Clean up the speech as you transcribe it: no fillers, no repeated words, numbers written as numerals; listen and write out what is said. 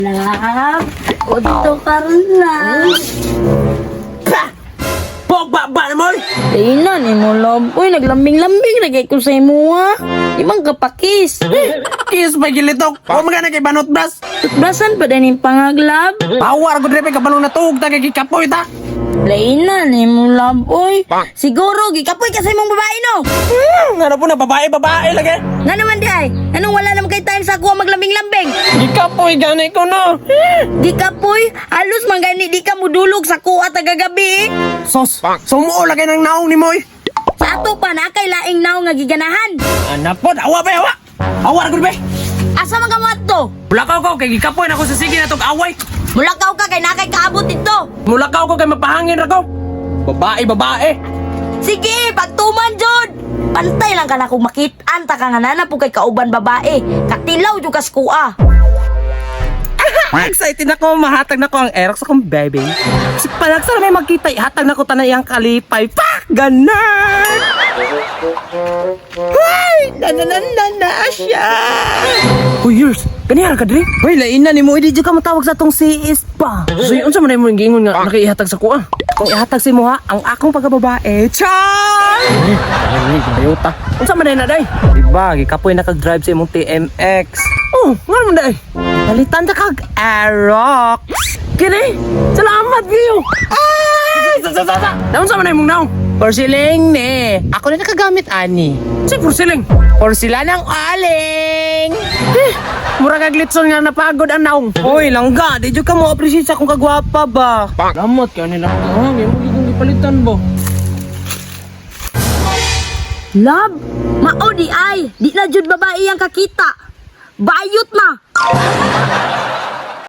Love, udto karon lang. Pogba ba na mo? Tingnan ni mo, love. Uy, naglambing-lambing na kay ko sa imo, ha. Di man kapakis. Kiss pa gilitok. O mga na kay banot bras. Tutbrasan pa din yung pangaglab. Power ko drepe kabalo na tuog ta kay gikapoy ta. Lainan ni mo, love. Uy, siguro, gikapoy ka sa imong babae, no? Nga na po na babae babae lagi. Nga naman di ay. Anong wala naman kay time sa kuha maglambing-lambing? Gikapoy gani ko no. Gikapoy, halos man gani di ka mudulog sa kuha tagagabi, eh. Sos, sumuo lagi ng naong ni Moy. Sa ato pa na kay laing naong nga giganahan. Ana po, awa ba awa. Awa ra gud be. Asa man ka mo adto? Mulakaw ko kay gikapoy na ko sa sige na tog away. Mulakaw ka kay nakay kaabot dito. Mulakaw ko kay mapahangin ra ko. Babae babae. Sige, pagtuman jud. Pantay lang ka na kung makitaan ta ka nga nana po kay kauban babae. Katilaw jud kas kuha. Excited ako, mahatag na ko ang Aerox akong baby. Si palag sa may magkita, ihatag na ko tanan iyang kalipay. Pak! Ganon! Ay! Na na na na na siya! Uy, years! Ganihar ka diri? Hoy, lain na nimo, hindi ka matawag sa atong CS pa. So, unsa man mo giingon nga nakaihatag sa kuha? Kung ihatag si mo ha, ang akong pagkababae, char! Ay, bayota. Unsa man na day? Diba, gikapoy na kag-drive sa imong TMX. Oh, nga man day. Palitan ta kag Aerox. Kini, salamat kayo. Ay! Sa sa sa sa. Naunsa man imong naong? Porsiling ni. Ako na nakagamit ani. Si porsiling. Porsila ng aling. Eh, mura kag litson nga napagod ang naong. Hoy, langga, di jud ka mo appreciate sa akong kagwapa ba? Salamat kayo nila. Ah, mo gigong gipalitan ba? Love, mao di ay, di na jud babae ang kakita. Bayot na.